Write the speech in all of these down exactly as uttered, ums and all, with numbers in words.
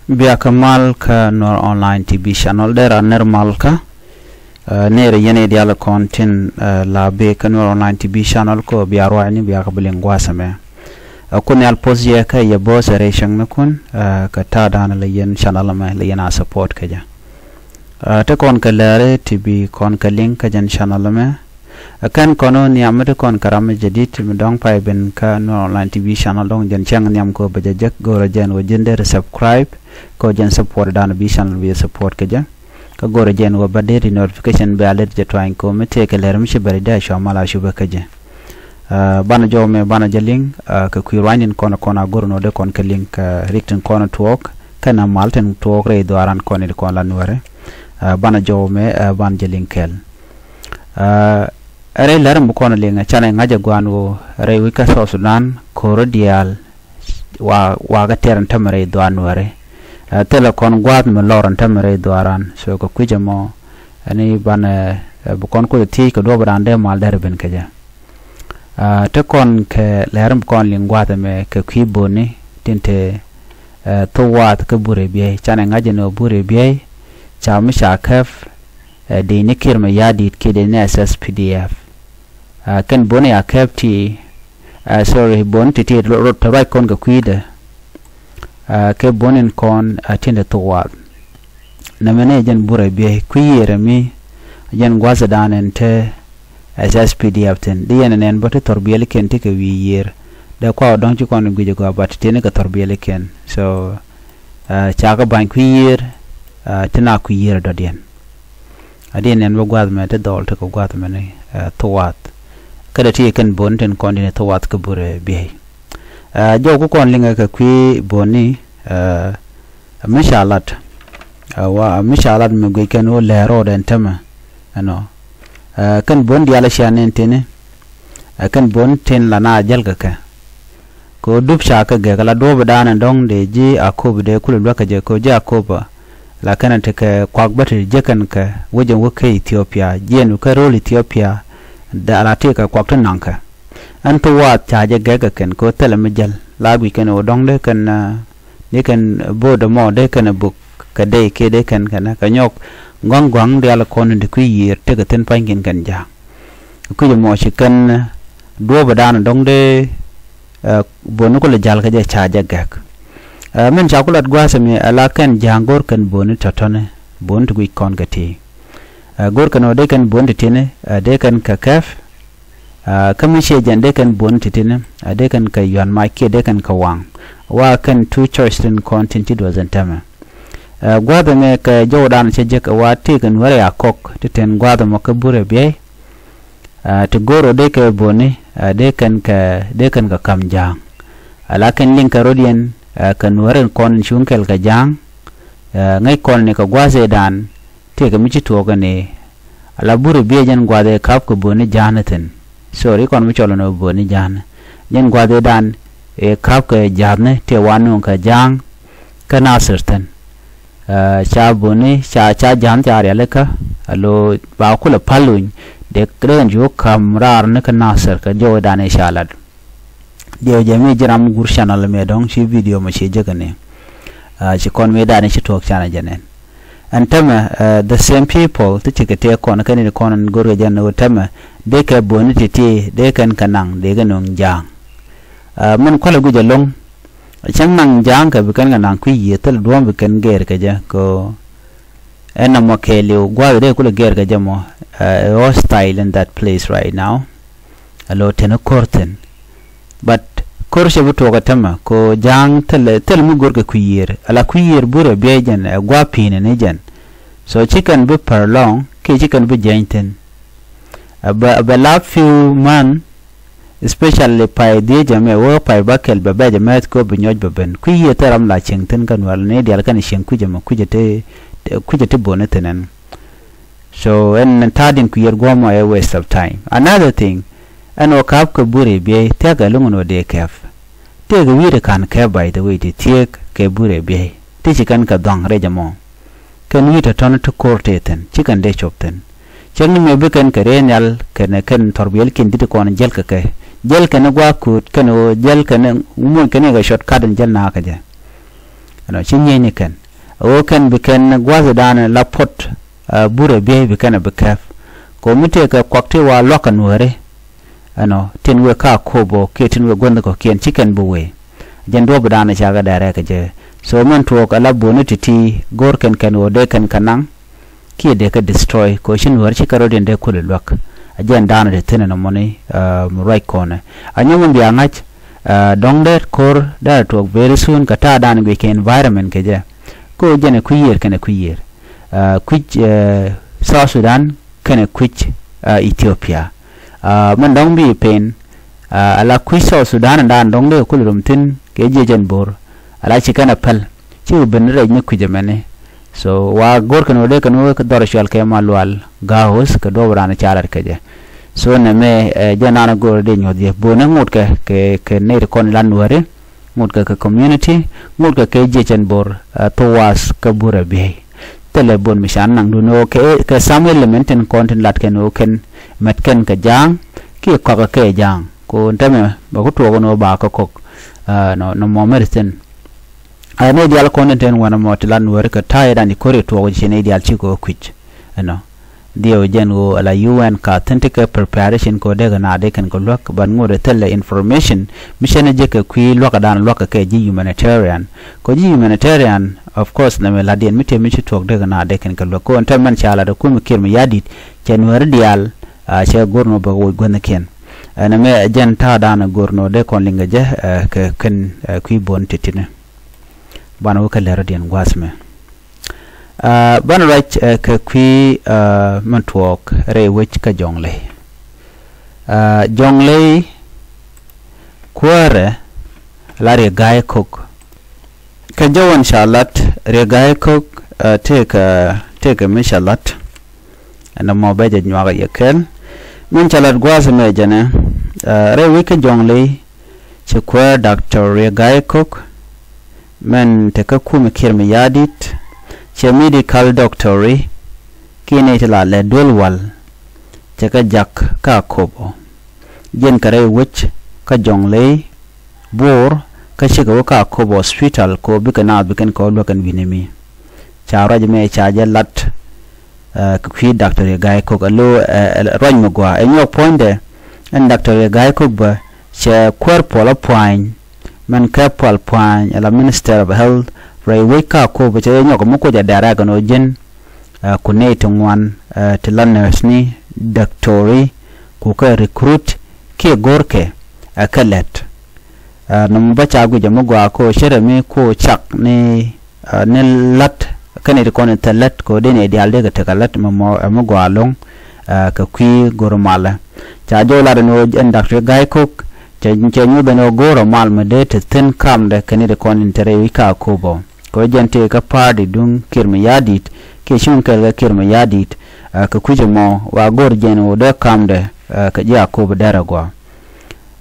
Biakä mal kä Nuer Online T V channel, dee ran ner mal kä. Ner yɛn i̱ dial kɔn tin la bi kä Nuer Online T V channel kɔ bia ruacni biakä bi liŋ gua̱a̱th ɛmɛ. Kun nhial poth yɛ kä yɛ bo̱o̱th ɛ rɛy cäŋ ni kun kä ta̱a̱ da̱a̱n la yɛn channel ɛmɛ la yɛn a support kä jɛ. Te kɔn kɛ lɛri ti bi kɔn kɛ liŋ kä jɛn channel ɛmɛ. Ɛ kɛn kɔn wä nhiam mi ti kɔn kɛ ram mi jadid mi dɔ̱ŋ pay ben kä Nuer Online T V channel dɔ̱ŋ jɛn cäŋ nhiam kɔ bɛ jɛ jek go̱rɛ jɛn wä ji̱n deri subscribe kɔ jɛn support dan bi channel bi support kä jɛ. Kä go̱rɛ jɛn wä bä deri notification bɛ a lɛt jɛ tuany kɔ mi tëë kɛ lɛr mi ci bɛri dee a cua mal a cupɛ kä jɛ. Banɛ jɔw mɛ banɛ jɛ liŋ kɛ kui̱ ruanynin kɔn kɔn a go̱r nɔ dee kɔn kɛ liŋ kɛ rik tin kɔn tuɔɔk kɛn a mal tin tuɔɔk rɛy dhuaran kɔn in kɔn la nuɛrɛ. Banɛ jɔw mɛ banɛ jɛ liŋ kɛl. Rɛy lɛr mi kɔn liŋ canɛ ŋa̱c ɛ guan ɣöö rɛy wi̱c kä South Sudan ko̱r diaal wa wakä tɛr in tämɛ rɛy dhuan nuɛrɛ. Thilɛ kɔn gua̱a̱th mi lɔr in tämɛ rɛy dhuaran so kɛ kui̱c ɛmɔ. Ɛn i̱ banɛ bi kɔn kuoth thiec kɛ duɔ̱p ran dee mal dɛr ben kɛ jɛ. Te kɔn kɛ lɛr mi kɔn liŋ gua̱a̱th ɛmɛ kɛ kui̱ boni tin te thok waath kä burɛ biey canɛ ŋa̱c ɛn ɣöö burɛ biey ca mi ca kɛp. Dini kir mɛ ya̱a̱ di̱i̱t kiɛ dini S S P D F. Kɛn boni a kɛp ti sorry boni ti ti rot te ruac kɔn kɛ kui̱dɛ. Kɛ boni in kɔn a tin te thok waath. Nɛmɛ ni jɛn burɛ biey kui̱ yiëër ɛmi jɛn gua̱a̱th ɛ da̱a̱n ɛn te S S P D F thin di yɛn ɛ nɛn bä ti thɔr biɛlikiɛn ti kɛ wi̱i̱ yiëër. Dee kua ɔ dɔ̱ŋ ci kɔn guic ɛ gɔaa bat ti ni kɛ thɔr biɛlikiɛn so ca kɛ ba̱ny kui̱ yiëër. Ti na kui̱ yiëër ɛ dɔ̱diɛn. A di nɛn bä gua̱a̱th mɛ ti dhɔl ti kɛ gua̱a̱th mɛ ni thok waath. Kä dee ti kɛn boni tin kɔn di ni thok waath kä burɛ biey. Jɔw ku kɔn liŋɛ kɛ kui̱ boni. Mi ca lat wa mi ca lat mi guic kɛn wä lɛɛr rɔɔdɛ ɛn tämɛ. Ɛnɔ kɛn bon diaal cia nɛn tini. Kɛn bon tin la na jäl kɛ kɛ kɛ ɣöö dup ca kɛ gɛk la duɔ̱ɔ̱p daanɛ dɔ̱ŋ dee ji̱ a kop dee kulɛ luäk kɛ jɛ kɛ ɣöö ji̱ a kop. La kɛn ti kɛ kuak bä ti jek kɛn kɛ wec ɛn wä kä Ethiopia jiɛn wä kä ro̱l Ethiopia. Dee la ti kɛ kuak ti naŋ kɛ ɛn thok waath ca jɛ gɛk kɛ kɛn kɛ ɣöö thilɛ mi jäl la guic kɛn ɣöö dɔ̱ŋ dee kɛn Ni kɛn bo̱o̱dɛ mɔ dee kɛn buk kɛ dee kiɛ dee kɛn kɛn kɛ nyɔk gua̱ŋ gua̱ŋ dial kɔn in ti kui̱ yiër tekɛ thi̱n pa̱nykiɛn kɛn ja̱a̱ŋ. Kui̱c mɔ ci kɛn duɔ̱ɔ̱pɛ da̱a̱n dɔ̱ŋ dee. Boni kulɛ ja̱l kɛ jɛ ca jɛ gɛk. Min ca ku lat gua̱a̱th ɛmi ala kɛn ja̱a̱ŋ go̱r kɛn boni tɔ̱tɔ̱ni boni ti guic kɔn kɛ ti. Go̱r kɛn ɔ dee kɛn boni ti ti̱ni dee kɛn kɛ kɛp. Kä mi ciɛ jɛn dee kɛn buɔ̱n ti̱ti̱ni a dee kɛn kɛ yuan mac kiɛ dee kɛn kɛ waŋ. Wa kɛn tu choice tin kɔn tin ti duɔth ɛn tɛmɛ. Gua̱a̱th ɛmɛ kɛ jɔwdan cɛ jek wa ti kɛn wɛrɛ a kɔk ti ten gua̱a̱th ɛmɔ kä burɛ biɛy. Ti go̱r ɔ dee kɛ buɔ̱ni dee kɛn kɛ dee kɛn kɛ ka̱m ja̱a̱ŋ. Ala kɛn liŋ kɛ rot yɛn kɛn wɛrɛ kɔn in cuŋ kɛl kɛ ja̱a̱ŋ. Ŋäc kɔn ni kɛ gua̱a̱th ëëdan. Tëëkɛ mi ci tuɔɔk ɛn i̱ ala burɛ biɛ jɛn gua̱a̱th ëë ka̱p kɛ buɔ̱ni ja̱a̱ni thi̱n. Sorry kɔn mi cɔl ɛn ɣöö buɔ̱ni ja̱a̱ni jɛn gua̱a̱th ëëdan ëë ka̱p kɛ ja̱a̱thni tëë wa nuɔ̱ŋ kɛ ja̱a̱ŋ. Kä Nathir thi̱n ca buɔ̱ni ca ca ja̱a̱n ca rialikä. Alo ba kulɛ pa̱l luny dee dee kɛn ci wä ka̱m raar ni kä Nathir kɛ jɔwdan ëë ca lat. Diɛw jɛ mi ji̱ ram gur channel mi dɔ̱ŋ ci video mɔ ci jek ni. Ci kɔn mi dani ci tuɔk canɛ jɛ nɛn. Ɛn tämɛ the same people ti cikɛ tëë kɔn kɛn in kɔn in go̱rkɛ jɛ ni wä tämɛ dee kɛ buɔ̱ni ti ti dee kɛn kɛ naŋ dee kɛ nuŋ ja̱a̱ŋ. Min kualɛ guic ɛlɔ̱ŋ cäŋ naŋ ja̱a̱ŋ kɛ bi kɛn kɛ naŋ kui̱ yiëë thil duɔ̱ɔ̱m bi kɛn gɛɛr kɛ jɛ kɛ. Ɛn namɔ kɛɛliw gua̱a̱th dee kulɛ gɛɛr kɛ jɛ mɔ. Hostile in that place right now. Alo teni ko̱r thi̱n. But ko̱r cɛ bi tuɔk ɛ tämɛ ko ja̱a̱ŋ thil thil mi go̱r kɛ kui̱ yiër ala kui̱ yiër burɛ biɛy jɛn ɛ gua̱a̱ pi̱i̱ni ni jɛn. So ci kɛn bi pär lɔ̱ŋ kiɛ ci kɛn bi jiɛny thi̱n. Ɛ bɛ ɛ bɛ lap few month. Especially pay dhiec ɛmɛ wä pay bä kɛl bɛ bɛc ɛmɛ kɛ bi nyɔc bɛ ben kui̱ yiër thil ram la cieŋ thi̱n kɛn wɛl ni dial kɛn cieŋ kui̱c ɛmɛ kui̱c ɛ ti kui̱c ɛ ti boni thi̱n ɛn. So ɛn ta̱a̱ din kui̱ yiër guɔ̱mɔ ɛ waste of time. Another thing ɛn ɣöö ka̱p kɛ burɛ biey thia̱k ɛ luŋ ɛn ɣöö dee kɛp. Tëëkɛ wi̱i̱dɛ ka̱n kɛp by the way ti thiek kɛ burɛ biey ti ci kɛn kɛ dhua̱ŋ rɛc ɛmɔ. Kɛn wi̱i̱ tɔ̱tɔ̱ni ti ko̱r tëë thi̱n ci kɛn dee cop thi̱n. Cäŋ ni mëë bi kɛn kɛ rëë nhial kɛn kɛn thɔrbiɛlkiɛn di̱t kɔn jäl kɛ kɛ jäl kɛn gua̱a̱k kööt kɛn ɣöö jäl kɛn muɔ̱ny kɛn kɛ shortcut in jäl nakä jɛ. Ɛnɔ, ci nyieny ni kɛn. Ɣöö kɛn bi kɛn gua̱thdan la puɔ̱t, ɛ, burɛ biey bi kɛn ɛ bi kɛp. Kɛ ɣöö mi tëëkɛ kuak ti wa luakä nuääri. Ɛnɔ, tin wëë ka Akobo kiɛ tin wëë guänh kɔ̱kiɛn ci kɛn bi wëë. Jɛn duɔ̱ɔ̱pdan ca kɛ dɛrɛ kɛ jɛ. So mɛn tuɔɔk ala buni ti̱ti̱ go̱o̱r kɛn kɛn ɣöö dee kɛn kɛ naŋ. Kiɛ dee kɛ destroy kɛ ɣöö ci nuääri ci kɛ rɔ̱diɛn dee kulɛ luäk. A jɛn daanɔ ti thi̱n ɛnɔ mɔni, ɛ, mi ruac kɔnɛ. A nyɔk mi bia ŋa̱c, ɛ, dɔ̱ŋ dee ko̱r dee tuɔɔk very soon kɛ ta̱a̱ daanɔ guic kɛ environment kɛ jɛ. Kɛ ɣöö jɛn ɛ kui̱ yiër kɛnɛ kui̱ yiër. Ɛ, kui̱c, ɛ, South Sudan kɛnɛ kui̱c, ɛ, Ethiopia. Ɛ, mɛn dɔ̱ŋ bi pen, ɛ, ala kui̱c South Sudan daanɔ dɔ̱ŋ dee kulɛ rom thi̱n kɛ jiɛ jɛn bo̱r. Ala ci kɛn ɛ päl. Ci wä ben rɛc ni kui̱c ɛmɛni. So wa go̱r kɛn wä dee kɛn wä dhɔr cual kɛ Malual Gaus kɛ duɔp ran ca lat kɛ jɛ. So nɛmɛ, ɛ, jɛ nan go̱r dee nyuɔth jɛ. Boni ŋutkɛ kɛ, kɛ nɛy ti kɔn ilan wääri. Ŋutkɛ kɛ community. Ŋutkɛ kɛ jiɛ cɛn bo̱r, ɛ, thuwas kɛ burɛ biey. Thilɛ bon mi can naŋ dun ɣöö kɛ, kɛ some element tin kɔn tin lat kɛn ɣöö kɛn mɛt kɛn kɛ ja̱a̱ŋ. Kiɛ kɔakɛ kɛ ja̱a̱ŋ. Ko tɛmɛ bɛ ku tuɔɔk ni ɣöö ba kɛ kɔk. Ɛ, nɔ, nɔ mɔ mɛri thin. Ɛ, nɛy diaal kɔn in ten wanɛ mɔ ti la nuääri kɛ ta̱a̱ i̱ dan i̱ ko̱ri tuɔɔk ji̱ ci nɛy diaal ci kɛ kui̱c. Ɛnɔ. Dhiɛw jɛn ɣöö ala U N ka thi̱n ti kɛ preparation kɛ ɣöö dee kɛ na dee kɛn kɛ luäk, but ŋot ɛ thilɛ information mi cɛn ɛ jek kɛ kui̱ luäk ɛ dan luäk kɛ kɛ ji̱ humanitarian. Kɛ ji̱ humanitarian, of course, nɛmɛ la̱tdiɛn mi tëë mi ci tuɔɔk dee kɛ na dee kɛn kɛ luäk. Kɛ ɣöö ɛn tɛmɛn ca lat ɛ kumɛ kiɛr mi ya̱di̱t, cɛ nuääri diaal, a, cɛ go̱r nɔ bɛ kɛ woc guänh kiɛn. Ɛn ɛmɛ ɛ jɛn ta̱a̱ dan ɛ go̱r nɔ dee kɔn liŋ kɛ jɛ, ɛ, kɛ kɛn, ɛ, kui̱ bon ti̱ti̱ni. Banɛ wä kä lɛr rɔ̱diɛn gua̱a̱th mɛ. Ɛ, banɛ ruac, ɛ, kɛ kui̱, ɛ, mɛn tuɔɔk rɛy wec kä Jɔŋley. Ɛ, Jɔŋley kuäärɛ la Riek Gai Kok. Kɛ jɔwän ca lat Riek Gai Kok, ɛ, tëëkɛ, tëëkɛ mi ca lat. Ɛn ɛmɔ bɛ jɛ nyuak yɛ kɛl. Min ca lat gua̱a̱th mɛ jɛnɛ, ɛ, rɛy wec kä Jɔŋley, ci kuäär Doctor Riek Gai Kok, mɛn te kä kumɛ kiɛr mi ya̱di̱t, cɛ medical doctor i̱, kiɛ nɛy ti la lɛ duel wal, cɛ kɛ jak kä Akobo. Jiɛn kɛ rɛy wec kä Jɔŋley, Bor, kä cikɛ wä kä Akobo hospital, kɛ ɣöö bikɛ naath bikɛn kɛ wä luäk ɛn wi̱ni mi. Ca ruac mɛ ca jɛ lat, ɛ, kɛ kui̱ Doctor Riek Gai Kok, ɛ, lo, ɛ, ɛ, ruac mi gɔaa. Ɛ nyuɔk puɔ̱nydɛ, ɛn Doctor Riek Gai Kok bä, cɛ kuäär puɔl ɛ pua̱ny, mɛn kɛ puɔl pua̱ny, ɛ la Minister of Health, rɛy wec kä Akobo, cɛ jɛ nyɔk mi kuoc ɛ dɛrɛ kɛn ɣöö ji̱n, ɛ, ku nɛy ti ŋuan, ɛ, ti la nurse ni, doctor i̱, ku kɛ recruit, kiɛ go̱rkɛ, ɛ, kɛ lɛt. Ɛ, nɔmɔ bä ca guic ɛ mi gɔaa ko cärɛ mi ko cak ni, ɛ, ni la̱t, kɛnɛ ti kɔn in thil la̱t ko dee ni diaal dee kɛ tekɛ la̱t mɛ mɔ, ɛ, mi gɔaa lo̱ŋ, ɛ, kɛ kui̱ go̱r malɛ. Ca jɔw lat ni wä ɛn Doctor Gai Kok, cɛ, cɛ nyuth ɛn wä go̱r mal mɛ dee te thi̱n kamdɛ kɛnɛ ti kɔn in te rɛy wi̱c kä Akobo. Kɛ ɣöö jɛn tëë kä party duŋ kiɛr mi ya̱di̱t, kiɛ cuŋ kɛl kɛ kiɛr mi ya̱di̱t, ɛ, kɛ kui̱c ɛmɔ, wa go̱r jɛn ɣöö dee kamdɛ, ɛ, kɛ ji̱ Akobo dɛr agɔaa.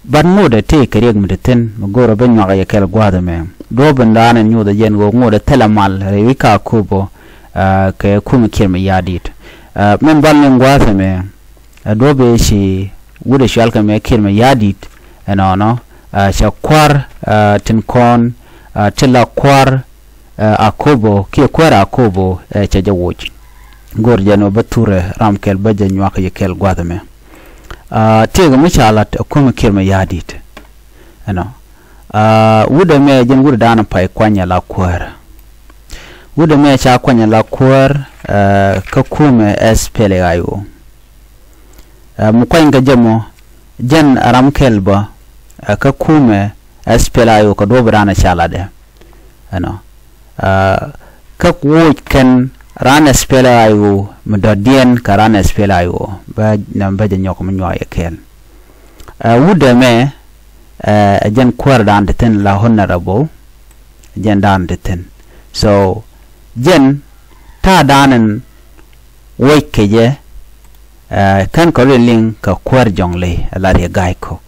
But ŋotdɛ tëë kɛ riɛk mi te thi̱n, mi go̱o̱rä ben nyuak yɛ kɛl gua̱a̱th ɛmɛ. Duɔ̱ɔ̱p in daanɛ nyuuth ɛ jɛn ɣöö ŋotdɛ thilɛ mal, rɛy wi̱c kä Akobo, ɛ, kɛ kumɛ kiɛr mi ya̱di̱t. Ɛ, min bal ni gua̱a̱th ɛmɛ, ɛ, duɔ̱ɔ̱p ëë ci wut ɛ cual kɛ mɛ kiɛr mi ya̱di̱t, ɛnɔnɔ, ɛ, cɛ kua̱r, ɛ, tin kɔn, ɛ, ti la kua̱r, ɛ, Akobo, kiɛ kuäär Akobo, ɛ, cɛ jɛ woc. Go̱r jɛn ɔ bä thurɛ ram kɛl bä jɛ nyuak yɛ kɛl gua̱th ɛmɛ. Ɛ, tëëkɛ mi ca lat ɛ kumɛ kiɛr mi ya̱di̱t. Ɛnɔ. Ɛ, wut ɛmɛ jɛn wut ɛ da̱a̱n pay kuanyɛ la kuäär. Wut ɛmɛ ca kuanyɛ la kuäär, ɛ, kä kumɛ S P L A I O. Ɛ, mi kuany kɛ jɛ mɔ, jɛn ram kɛl bä, ɛ, kä kumɛ S P L A I O kɛ duɔ̱ɔ̱p ɛ da̱a̱n ca latdɛ. Ɛnɔ. Ɛ, kä woc kɛn raan S P L A I O mi dɔ̱diɛn kɛ raan S P L A I O bä nɛm bä jɛ nyɔk mi nyuak yɛ kɛɛl. Ɛ, wut ɛmɛ, ɛ, ɛ jɛn kuäär da̱a̱n ti thi̱n la honorable, ɛ jɛn da̱a̱n ti thi̱n. So, jɛn ta̱a̱ da̱a̱n in woc kɛ jɛ, ɛ, kɛn kɔ ri liŋ kɛ kuäär Jɔŋley, ɛ la Riek Gai Kok.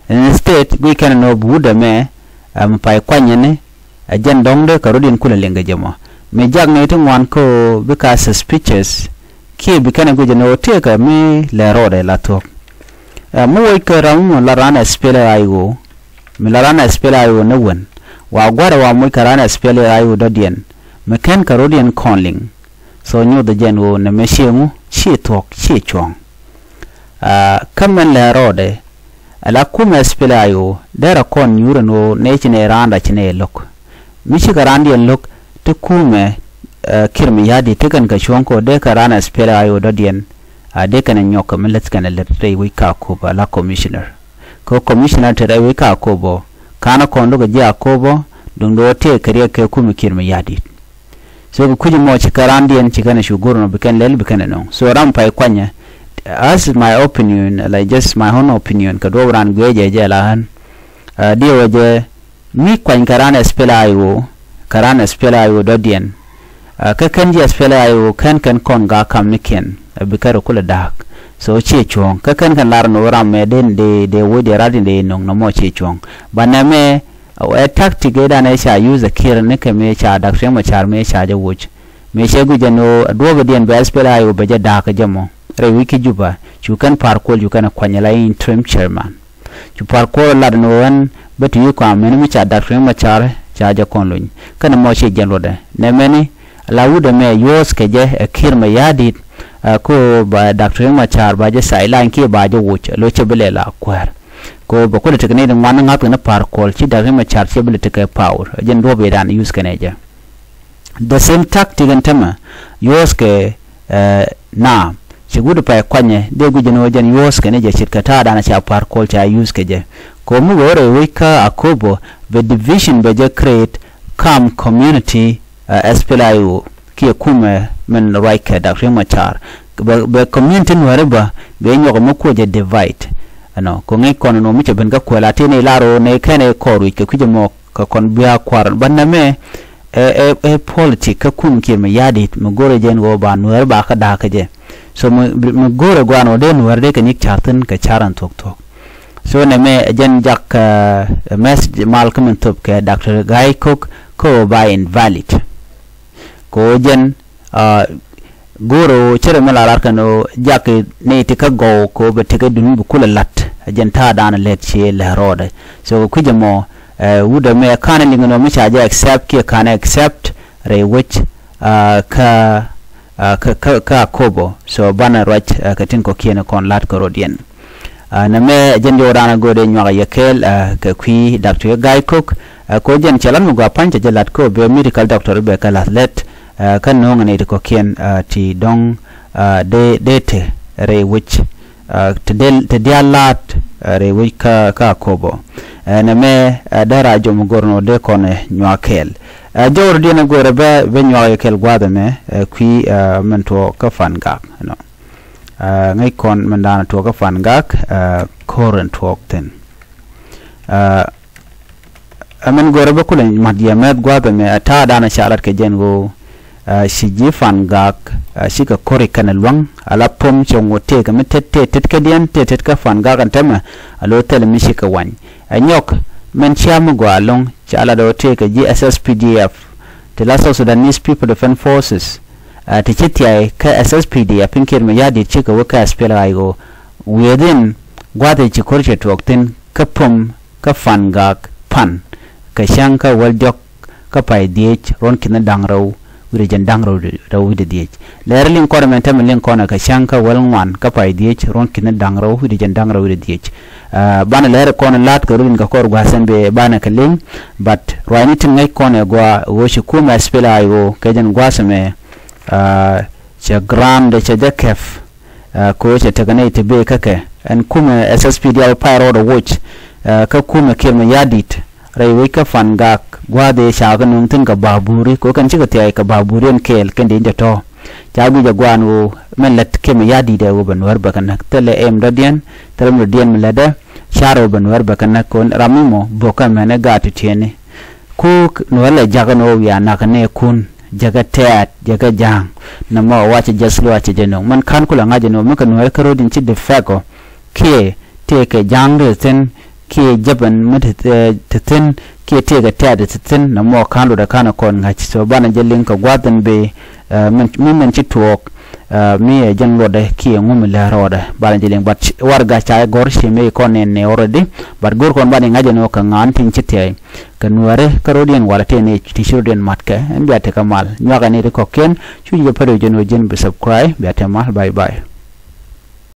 Instead, guic kɛn ni ɣöö bi wut ɛmɛ, ɛ, mi pay kuanyɛ ni, ɛ jɛn dɔ̱ŋ dee kɛ rɔ̱diɛn kulɛ liŋ kɛ jɛ mɔ. Mi jak ni ti ŋuan kä ɣöö bikɛ suspicious, kiɛ bi kɛn ɛ guic ni ɣöö tëëkɛ mi lɛ rɔɔdɛ la thuɔ̱k. Ɛ, mi woc kɛ ram mi la raan S P L A I O, mi la raan S P L A I O ni wen, Wa gua̱rɛ wa moc kɛ raan ɛ SPLA-IO dɔ̱diɛn mi /ken kɛ rɔ̱diɛn kɔn liŋ. So nyothɛ jɛn ɣöö nɛmɛ ciɛ ŋu, ciɛ thuɔ̱k, ciɛ cuɔ̱ɔ̱ŋ. Aa, kä mɛn lɛ rɔɔdɛ, ala kumɛ SPLA-IO derɛ kɔn nyuur ɛn ɣöö nɛ ci nɛ raanda ci nɛ lo̱k. Mi cikɛ raandiɛn lo̱k ti kumɛ, ɛ, Kiir Mayardit ti kɛn kɛ cuɔ̱ŋ kɛ ɣöö dee kɛ raan SPLA-IO dɔ̱diɛn, a dee kɛn ɛ nyɔk kɛ mi läth kɛn ɛ lät rɛy wec kä Akobo ala commissioner. Kɛ commissioner te rɛy wec kä Akobo, ka̱n ɛ kɔn lo̱k ɛ ji̱ Akobo, duŋdɛ ɣöö tëë kɛ riɛk kɛ kumɛ Kiir Mayardit. So kɛ kui̱c mɔ ci kɛ raandiɛn ci kɛn ɛ cu go̱r nɔ bi kɛn lɛl bi kɛn ɛ nöŋ. So ram pay kuanyɛ, as my opinion, like just my own opinion, kɛ duɔ̱p raan guiɛ jɛ jɛ la ɣän. Aa, diɛ wä jɛ mi kuany kɛ raan SPLA-IO, kɛ raan SPLA-IO dɔ̱diɛn. Aa, kä /ken ji̱ SPLA-IO /ken kɛn kɔn gaak kamnikiɛn, ɛ bi kɛn rɔ kulɛ da̱a̱k. So ciɛ cuɔ̱ɔ̱ŋ. Kä /ken kɛn lar ni wä ram mɛ dee, dee, dee woc dee rat in dee nöŋ nɔmɔ ciɛ cuɔ̱ɔ̱ŋ. Ba nɛmɛ, ɛ tactic ëëdan ëë ca use ɛ Kiir ni kɛ mëë ca Dak Riek Machar mëë ca jɛ woc. Mëë cɛ guic ɛn ɣöö ɛ duɔ̱ɔ̱pidiɛn bɛ SPLA-IO bɛ jɛ da̱a̱k kä jɛ mɔ. Rɛy wec kä Juba, cu kɛn Par Kuol cu kɛn ɛ kuany ala interim chairman. Cu Par Kuol lat ɛn ɣöö ɣän bä ti wi̱i̱ kɔam mɛni mi ca Dak Riek Machar ca jɛ kɔn luny. Kɛn mɔ ci jɛn luɔtdɛ. Nɛmɛni, la wut ɛmɛ yuɔ̱ɔ̱s kɛ jɛ ɛ Kiir Mayardit, ɛ, kɛ ɣöö ba Dak Riek Machar ba jɛ sideline kiɛ ba jɛ woc, ɛ lo̱c cɛ bi lɛ la kuäär. Kɛ ɣöö bɛ kulɛ tekɛ nɛy ti ŋuan ŋa̱th kɛn Par Kuol, ci Dak Riek Machar cɛ bi lɛ tekɛ power. Ɛ jɛn duɔ̱ɔ̱p ëëdan use kɛnɛ jɛ. The same tactic ɛn tämɛ, yuɔ̱ɔ̱s kɛ, ɛ, na, ci wut pay kuanyɛ, dee guic ɛn ɣöö jɛn yuɔ̱ɔ̱s kɛnɛ jɛ ce̱tkɛ ta̱a̱dan ca Par Kuol ca use kɛ jɛ. Kɛ ɣöö mi wee rɛy wec kä Akobo, bɛ division bɛ jɛ create kam community, ɛ, SPLA-IO, kiɛ kumɛ min ruac kɛ Dak Riek Machar. Bɛ, bɛ community Nuääri bä, bɛ nyɔk mi kuɔ jɛ divide. Ɛnɔ, kɛ ŋäc kɔn ɛn ɣöö mi cɛ ben kä kuɛ la tëë ni lar ɣöö nɛ kɛn ɛ kɔr wi̱c kɛ kui̱c ɛmɔ kɛ kɔn bia kua̱r. Ba nɛmɛ, ɛ, ɛ, ɛ politic kä kum Kiir Mayardit, mi go̱rɛ jɛn ɣöö ba Nuäär ba kä da̱a̱k kä jɛ. So mi, mi go̱rɛ gua̱a̱n ɣöö dee Nuäär dee kɛ ni̱k ca̱r thi̱n kɛ ca̱r ɛn thuɔ̱k thuɔ̱k. So nɛmɛ ɛ jɛn jak, ɛ, message mal kä min thop kɛ Doctor Gai Kok kä ɣöö ba invalid. Kɛ ɣöö jɛn, aa, go̱o̱r ɣöö cärɛ mi la lar kɛn ɣöö jak ni ti kä gɔw kɛ ɣöö bɛ tekɛ duni bi kulɛ la̱t. Ɛ jɛn ta̱a̱dan lɛt ci lɛ rɔɔdɛ. So kɛ kui̱c ɛmɔ, ɛ, wut ɛmɛ ka̱n liŋ ɛn ɣöö mi ca jɛ accept kiɛ ka̱n accept rɛy wec, aa, kä, aa, kä, kä, kä Akobo. So banɛ ruac, aa, kɛ tin kɔ̱kiɛn kɔn la̱t kɛ rɔ̱diɛn. Aa, nɛmɛ jɛn jɔw raan a go̱o̱dɛ nyuak yɛ kɛɛl, aa, kɛ kui̱ Doctor Gai Kok, aa, kɛ ɣöö jɛn cɛ lat mi gɔaa pa̱ny cɛ jɛ lat kɛ ɣöö bɛ medical doctor bɛ kɛ la̱th lɛt, aa, kä no̱o̱ŋ ni ti kɔ̱kiɛn, aa, ti dɔ̱ŋ, aa, dee, dee te rɛy wec, aa, te dee, te diaal la̱a̱t, aa, rɛy wec kä, kä Akobo. Aa, nɛmɛ, aa, dee ra jɔm go̱r nɔ dee kɔn, aa, nyuak kɛɛl. Aa, jɔw rɔ̱diɛn a go̱o̱rɛ bɛ, bɛ nyuak yɛ kɛɛl gua̱a̱th ɛmɛ, aa, kui̱, aa, min tuɔɔk kä Fangak, you know. Aa, ŋäc kɔn min da̱a̱n tuɔɔk kä Fangak, aa, ko̱r in tuɔɔk thi̱n. Aa, ɛ min go̱rɛ bä kulɛ mat yɛ mɛth gua̱a̱th ɛmɛ, aa, ta̱a̱ da̱a̱n ca lat kɛ jɛn ɣöö, aa, ci ji̱ Fangak, aa, cikɛ ko̱r i̱ kɛn ɛ luäŋ, ala pom cɛ ŋot tëëkɛ mi tet, tëë tet kädiɛn, tëë tet kä Fangak ɛn täämɛ, a lo̱ thilɛ mi cikɛ wany. Ɛ nyɔk, min cia mi gɔaa ɛlɔ̱ŋ, ca lat ɣöö tëëkɛ ji̱ S S P D F, ti la South Sudanese People Defense Forces, aa, ti ci thiay kä S S P D F in Kiir Mayardit cikɛ wä kä SPLA-IO. Within gua̱a̱th ëë ci ko̱r cɛ tuɔɔk thi̱n kä pom kä Fangak pan kɛ cäŋ kä wäl diɔ̱k kä pay dhieec ruɔ̱n ki̱n da̱ŋ rɛw wi̱cdɛ jiɛn da̱ŋ rɛw, rɛw wi̱cdɛ dhieec. Lɛr liŋ kɔn ɛmɛn täämɛ liŋ kɔn ɛ kɛ cäŋ kä wäl ŋuan kä pay dhieec ruɔ̱n ki̱n da̱ŋ rɛw wi̱cdɛ jiɛn da̱ŋ rɛw wi̱cdɛ dhieec. Aa, banɛ lɛr kɔn la̱a̱t kɛ run in kɛ kɔr gua̱a̱th ɛn bɛ banɛ kɛ liŋ, but ruacni tin ŋäc kɔn ɛ gɔaa ɣöö ci kumɛ SPLA-IO kɛ jɛn gua̱a̱th ɛmɛ, aa, cɛ ground cɛ jɛ kɛp, aa, kɛ ɣöö cɛ tekɛ nɛy ti bëë kä kɛ. Ɛn kumɛ SSPDF pay rɔɔdɛ woc, aa, kä kumɛ Kiir Mayardit rɛy wec kä Fangak gua̱a̱th ëë ca kɛ nööŋ thi̱n kɛ baburi, kɛ ɣöö kɛn cikɛ thiay kɛ baburi ɛn kɛɛl kɛn di̱i̱n jɛ tɔ̱. Ca guic ɛ gua̱a̱n ɣöö min lät Kiir Mayardit ɛ ɣöö bɛ Nuäär bɛ kɛ näk. Thilɛ ɛm dɔ̱diɛn, thilɛ mi dɔ̱diɛn mi lätdɛ, ca̱r ɣöö bɛ Nuäär bɛ kɛ näk, kɛ ɣöö ram mi mɔ bök kɛ mɛn ɛ gaat ti tiɛɛni. Ku Nuäär lɛ jakä ni ɣöö wiaa nakä nɛɛkun, jäkä tɛ̈t, jäkä ja̱a̱ŋ. Nɔmɔ wa cɛ jɛ slow, a cɛ jɛ nöŋ. Mɛn /ka̱n kulɛ ŋa̱c ɛn ɣöö mi kɛ Nuäär kä ro̱d in ci de facto kiɛ tëëkɛ ja̱a̱ŋ ti thi̱n, kiɛ jäpɛn mi ti, ɛ, ti thi̱n, kiɛ tëëkɛ tɛ̈t ti thi̱n, nɔmɔ /ka̱n lotdɛ /ka̱n kɔn ŋa̱c. So banɛ jɛ liŋ kɛ gua̱a̱th in bëë, ɛ, min, mi min ci tuɔɔk, Mi ɛ jɛn luɔtdɛ kiɛ ŋu mi lɛ rɔɔdɛ banɛ jɛ liŋ, but warɛga ca gɔ̱r ci mëë kɔn nɛn nɛ already. But go̱r kɔn banɛ ŋa̱c ɛn ɣöö kɛ ŋa̱n tin ci thiɛɛc kɛ Nuäärɛ kä rɔ̱diɛn walɛ tëë nɛ ti ci rɔ̱diɛn matkɛ. Ɛn bia tekɛ mal nyuakɛ ni ti kɔ̱kiɛn. Cu ji̱ jɛ pär ɣöö jɛn ɣöö ji̱n bi subscribe. Bia te mal, bye bye.